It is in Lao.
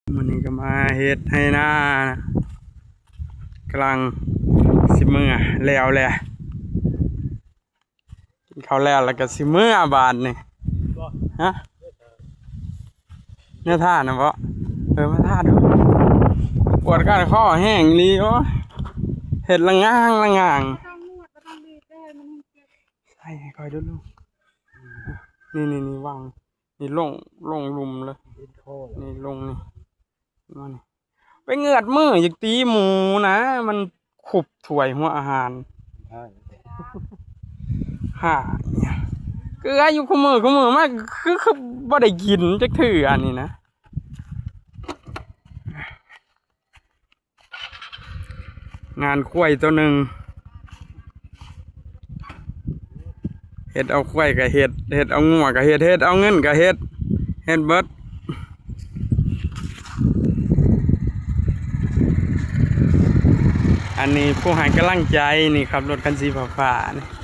ມື້ນີ້ກໍມາເຮັດໄຮ່ນາ ກຳລັງຊິເມືອແລ້ວແຫຼະ ກິນເຂົ້າແລ້ວ ແລ້ວກໍຊິເມືອບາດນີ້. ຮະ? ແນວທ່ານະບໍ? ເອີ ມາທ່າດູ. ປວດກ້ານຄໍແຮງອີ່ຫຼີ. ໂອ້ຍ ເຮັດລະງາງລະງາງ. ໃສ່ໃຫ້ຂ້ອຍດູລູກ. ນີ້ໆໆ ວາງ ນີ້ລົງ ລົງລຸ່ມເລີຍ. ນີ້ລົງນີ້ ມານີ້. ໄປເງືອດມືຢາກຕີໝູນະ ມັນຄຸບຖ້ວຍຫົວອາຫານ. ຫາ ເກືອຢູ່ຄູ່ມື້ ຄູ່ມື້ມາ ຄື ຄືບໍ່ໄດ້ກິນຈັກເທື່ອນີ້ນະ. ງານຄວາຍໂຕໜຶ່ງ ເຮັດເອົາຄວາຍກໍເຮັດ ເຮັດເອົາງົວກໍເຮັດ ເຮັດເອົາເງິນກໍເຮັດ ເຮັດເບິດ. ອັນນີ້ຜູ້ໃຫ້ກຳລັງໃຈ ນີ້ ຂັບລົດຄັນສີຟ້າໆ ນີ້.